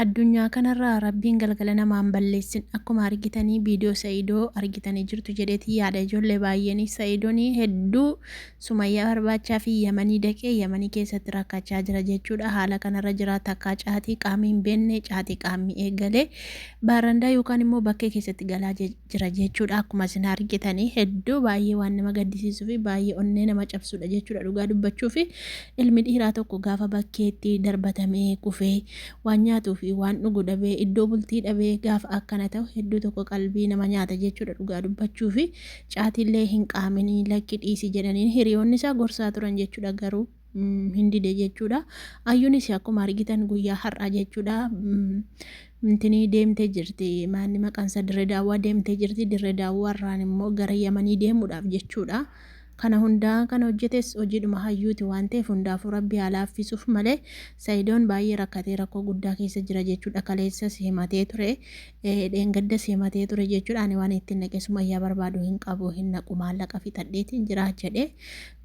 Addunyaa kanarraa rabbiin galgala namaa hin balleessin akkuma argitanii viidiyoo sa'idoo argitanii jirtu jedheeti yaada ijoollee baay'een sa'idonii hedduu sumayyaa barbaachaa fi yamanii daqee yamanii keessatti rakkachaa jira jechuudha haala kanarra jira takkaa caatii qaamii hin beekne caatii qaamii eegalee baarandaa yookaan immoo bakkee keessatti galaa jira jechuudha akkuma isin argitanii hedduu baay'ee waan nama gaddisiisuu fi baay'ee onnee nama cabsudha jechuudha dhugaa dubbachuu fi ilmi dhiiraa tokko gaafa bakkeetti darbatamee kufee waan nyaatuu fi waan dhugu dhabee iddoo bultii dhabee gaafa akkana ta'u hedduu tokko qalbii nama nyaata jechuudha dhugaa dubbachuu fi caatiillee hin qaaminii lakki dhiisi jedhaniin hiriyoonni isaa gorsaa turan jechuudha garuu hin dide jechuudha. Ayyuunis akkuma argitan guyyaa har'aa jechuudha. Intinii deemtee jirti. Maanni maqaan isaa Dirree Daawwaa deemtee jirti. Dirree Daawwaa irraan immoo gara Yamanii deemuudhaaf jechuudha. Kana hundaa kan hojjetes hojiidhuma hayyuuti waan ta'eef hundaafuu rabbi haa laaffisuuf malee Sa'idoon baay'ee rakkatee rakkoo guddaa keessa jira jechuudha. Kaleessas himatee ture. Dheengaddas himatee ture jechuudha. Ani waan ittiin dhaqee sumayyaa barbaadu hin qabu hin naqu maallaqa fixadheetiin jira jedhe.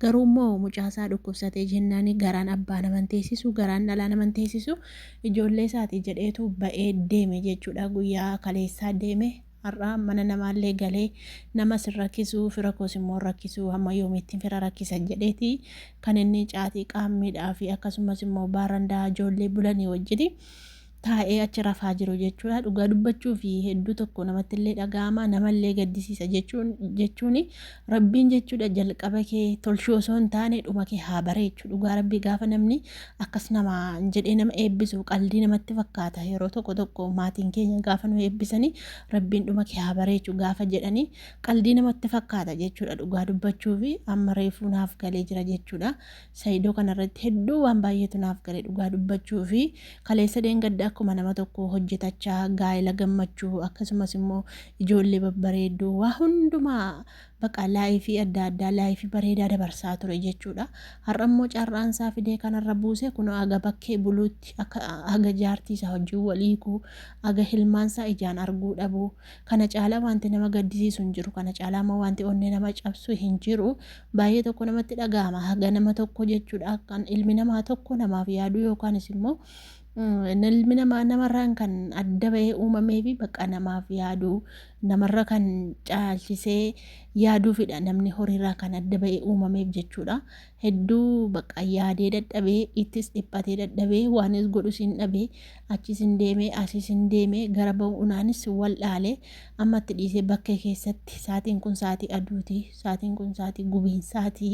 Garuu immoo mucaa isaa dhukkubsatee jennaani garaan abbaa naman teessisu garaan dhalaa naman teessisu ijoollee isaati jedheetu ba'ee deeme jechuudha. Guyyaa kaleessaa deeme har'a mana namaallee galee nama sin rakkisu fira koos immoo rakkisu hamma yoomiittiin fira rakkisa jedheeti kan inni caatii qaammiidhaa fi akkasumas immoo baarandaa ijoollee bulanii wajjini taa'ee achi rafaa jiru jechuudha. Dhugaa dubbachuu fi hedduu tokko namatti illee dhaga'ama namallee gaddisiisa jechuun jechuun rabbiin jechuudha jalqaba kee tolchuu osoo hin taane dhuma kee haa bareechu. Dhugaa rabbii gaafa namni akkas nama jedhee nama eebbisu qaldii namatti fakkaata yeroo tokko tokko maatiin keenya gaafa nu eebbisanii rabbiin dhuma kee haa bareechu gaafa jedhanii qaldii namatti fakkaata jechuudha. Dhugaa dubbachuu fi amma reefuu naaf galee jira jechuudha. Saidoo kanarratti hedduu waan baay'eetu naaf gale dhugaa dubbachuu fi kaleessa dheengadda akkuma nama tokko hojjetachaa gaa'ela gammachuu akkasumas immoo ijoollee babbareedduu waa hundumaa baqa laayifii adda addaa laayifii bareedaa dabarsaa ture jechuudha. Har'a immoo carraan isaa fidee kanarra buuse kunoo aga bakkee buluutti akka aga jaartii isaa wajjin waliikuu aga hilmaan isaa ijaan arguu dhabuu kana caalaa wanti nama gaddisiisu hin jiru kana caalaa immoo wanti onnee nama cabsu hin jiru. Baay'ee tokko namatti dhaga'ama haga nama tokko jechuudha kan ilmi namaa tokko namaaf yaaduu yookaanis immoo ilmi namaa namarraan kan adda bahee uumamee fi bakka namaaf yaaduu namarra kan caalchisee yaaduufidha namni horiirraa kan adda bahee uumameef jechuudha hedduu bakka yaadee dadhabee ittis dhiphatee dadhabee waanis godhus hin dhabee achis hin deemee asis hin deemee gara ba'uunaanis wal dhaalee Amma itti dhiisee bakkee keessatti saatiin kun saatii aduuti, saatiin kun saatii gubiinsaati,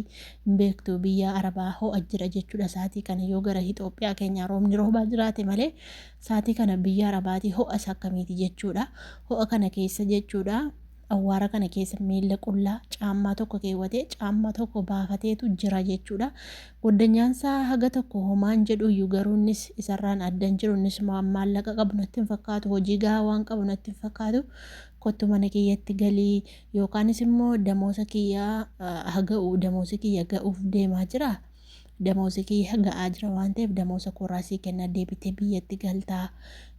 hin beektu biyya arabaa ho'a jira jechuudha saatii kana yoo gara Itoophiyaa keenyaa roobni roobaa jiraate malee saatii kana biyya arabaatii ho'a isa akkamiiti jechuudha. Ho'a kana keessa jechuudha awwaara kana keessa miilla qullaa caammaa tokko keewwatee caammaa tokko baafateetu jira jechuudha. Goddanyaansaa haga tokko homaan jedhuyyuu garuu innis isarraan adda hin jiru innis waan maallaqa qabu natti hin fakkaatu hojii gahaa waan qabu natti hin fakkaatu kottu mana kiyyatti galii yookaanis immoo damoosa kiyya haga'u damoosi kiyya ga'uuf deemaa jira damoosi kiyya ga'aa jira waan ta'eef damoosa koorraa sii kenna deebitee biyyatti galtaa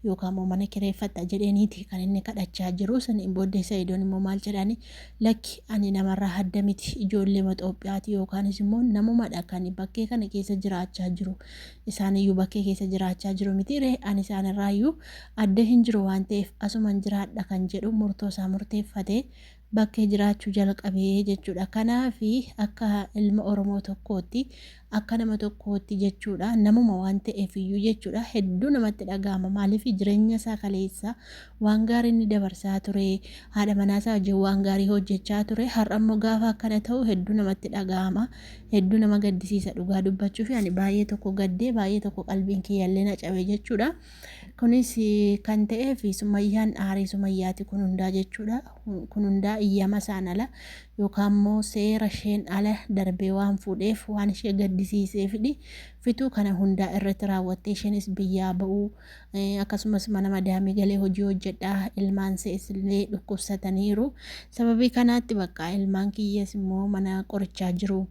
yookaan immoo mana kireeffatta jedheeniiti kan inni kadhachaa jiru. Saniin booddee Sa'idoon immoo maal jedhaani lakki ani namarraa hadda miti ijoollee Itoophiyaati yookaanis immoo namumadha kan bakkee kana keessa jiraachaa jiru. Isaan iyyuu bakkee keessa jiraachaa jiru miti ree ani isaanirraa iyyuu adda hin jiru waan ta'eef asuman jiraadha kan jedhu murtoo isaa murteeffate bakkee jiraachuu jalqabee jechuudha. Kanaaf akka ilma Oromoo tokkootti akka nama tokkootti jechuudha namuma waan ta'eef iyyuu jechuudha hedduu namatti dhaga'ama maaliif jireenya isaa kaleessa waan gaarii inni dabarsaa ture haadha manaa isaa wajjin waan gaarii hojjechaa ture har'a immoo gaafa akkana ta'u hedduu namatti dhaga'ama hedduu nama gaddisiisa dhugaa dubbachuuf ani baay'ee tokko gaddee baay'ee tokko qalbiin kiyyallee na cabe jechuudha. Kunis kan ta'eef sumayyaan aarii sumayyaati kun hundaa jechuudha. Kun hundaa iyyama isaan ala yookaan immoo seera isheen ala darbee waan fuudheef waan ishee gaddisiiseefidhi. Fituu kana hundaa irratti raawwattee isheenis biyyaa ba'uu akkasumas mana madaamii galee hojii hojjedhaa ilmaan se'es illee dhukkubsataniiru. Sababii kanaatti bakka ilmaan kiyyas immoo mana qorichaa jiru.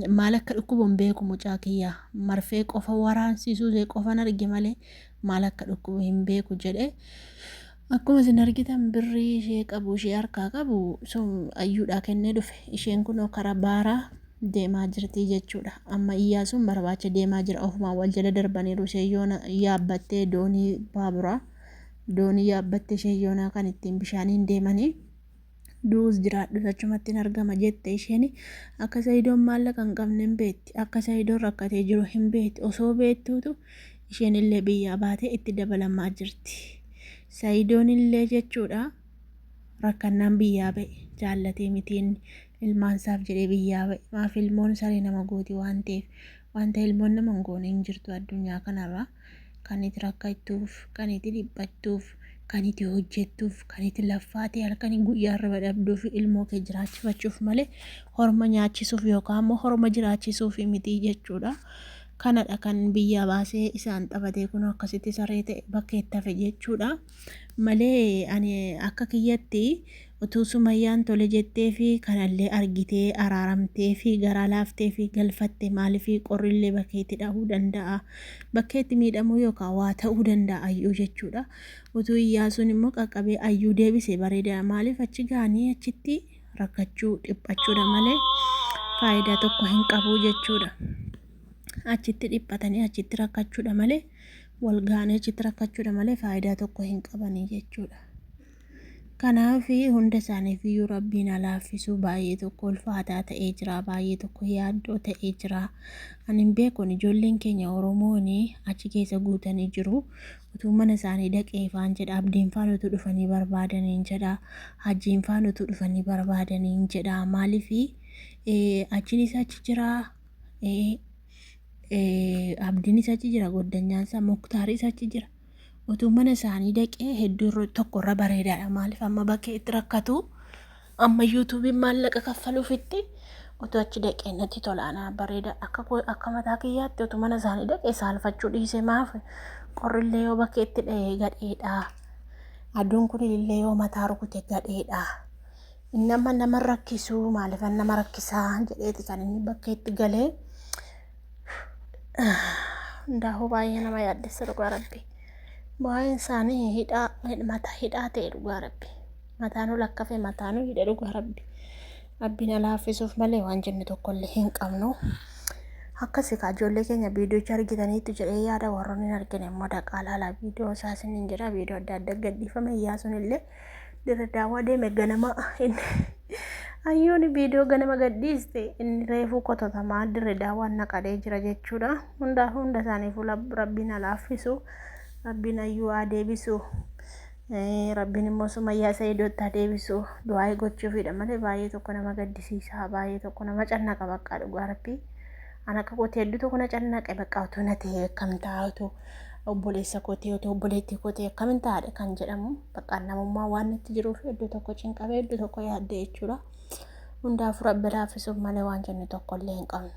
Maal akka dhukkubu hin beeku mucaa kiyya marfee qofa waraansiisuu ishee qofan arge malee maal akka dhukkubu hin beeku jedhe. Akkuma isin argitan birrii ishee qabu ishee harkaa qabu sun ayyuudhaa kennee dhufe. Isheen kunoo karaa baaraa deemaa jirti jechuudha. Amma Iyyaasuun barbaacha deemaa jira. Ofumaan wal jala darbaniiru. Isheen yoona yaabbattee doonii baaburaa doonii yaabbattee isheen yoonaa kan ittiin bishaaniin deemanii du'us jiraadhus achumatti hin argama jette isheen. Akka Sa'idoon maallaqa hin qabne hin beekti. Akka Sa'idoon rakkatee jiru hin beekti. Osoo beektuutu isheen illee biyyaa baatee itti dabalamaa jirti. Sa'idoon illee jechuudha rakkannaan biyyaa ba'e jaallatee miti inni ilmaansaaf jedhee biyyaa ba'e. Maaf ilmoon saree nama gooti waan ta'eef wanta ilmoon nama hin goone hin jirtu addunyaa kanarra. Kan itti rakkattuuf, kan itti dhiphattuuf, kan itti hojjettuuf, kan itti laffaatee halkanii guyyaa irra dhabduuf ilmoo kee jiraachifachuuf malee horma nyaachisuuf yookaan immoo horma jiraachisuuf miti jechuudha. Kanadha kan biyyaa baasee isaan taphatee kun akkasitti saree ta'e bakkeetti hafe jechuudha. Malee ani akka kiyyatti utuu Sumayyaan tole jettee fi kanallee argitee araaramtee fi garaa laaftee fi galfatte maaliif qorrillee bakkeetti dhahuu danda'a. Bakkeetti miidhamuu yookaan waa ta'uu danda'a ayyuu jechuudha. Utuu Iyyaasuun immoo qaqqabee ayyuu deebise bareedaadha. Maaliif achi ga'anii achitti rakkachuu dhiphachuudha malee faayidaa tokko hin qabu jechuudha. Achitti dhiphatanii achitti rakkachuudha malee wal ga'anii achitti rakkachuudha malee faayidaa tokko hin qabanii jechuudha. Kanaaf hunda isaaniif iyyuu Rabbiin haa laaffisu. Baay'ee tokko ulfaataa ta'ee jira. Baay'ee tokko yaaddoo ta'ee jira. Ani hin beekun ijoolleen keenya Oromoon achi keessa guutanii jiru. Utuu mana isaanii dhaqee faan jedha. Abdiin faan utuu dhufanii barbaadaniin jedha. Hajjiin faan utuu dhufanii barbaadaniin jedha. Maaliif achiinis achi jira. Abdiinis achi jira. Goddanyaansaa Muktaaris achi jira. Utuu mana isaanii dhaqee hedduu irra tokko irra bareedaadha. Maaliif amma bakkee itti rakkatu amma yuutuubiin maallaqa kaffaluufitti utuu achi dhaqee natti tola anaa bareeda akka akka mataa kiyyaatti utuu mana isaanii dhaqee saalfachuu dhiise maaf qorrillee yoo bakkee itti dha'ee gadheedha. Aduun kun illee yoo mataa rukute gadheedha. Inni amma nama rakkisu maaliif nama rakkisaa jedheeti kan inni bakkeetti galee. Hundaafuu baay'ee nama yaaddessa dhugaa rabbi. Baay'een isaanii hidhaa mataa hidhaa ta'e dhugaa rabbi. Mataanuu lakkafe mataanuu hidha dhugaa rabbi. Rabbiin alaaffisuuf malee waan jennu tokkollee hin qabnu. Akkasi kaa ijoollee keenya viidiyocha argitaniitu jedhee yaada warroonni hin argine immoo dhaqaa ilaalaa viidiyoo isaa isiniin jedha viidiyoo adda adda gadhiifame Iyyaasuun illee Dirre daawwaa deeme ganama inni ayyuun viidiyoo ganama gadhiiste inni reefuu kototamaa dirre daawwaan naqadhee jira jechuudha. Hundaa hunda isaaniifuu rabbiin haa laaffisu. Rabbiin ayyuu haa deebisu. Rabbiin immoo sumayyaa Sa'iidootti haa deebisu. Du'aa'ii gochuufiidha malee baay'ee tokko nama gaddisiisa. Baay'ee tokko nama cannaqa baqqaa dhugaa rabbii. An akka kootii hedduu tokko na cannaqe baqqaa utuu na ta'e akkam ta'a utuu obboleessa koo ta'e otoo obboleettii koo ta'e akkamin taa'adha kan jedhamu bakka namummaa waan natti jiruuf iddoo tokko cinqamee iddoo tokko yaadde jechuudha. Hundaafuu rabbi laaffisuuf malee waan jennu tokko illee hin qabnu.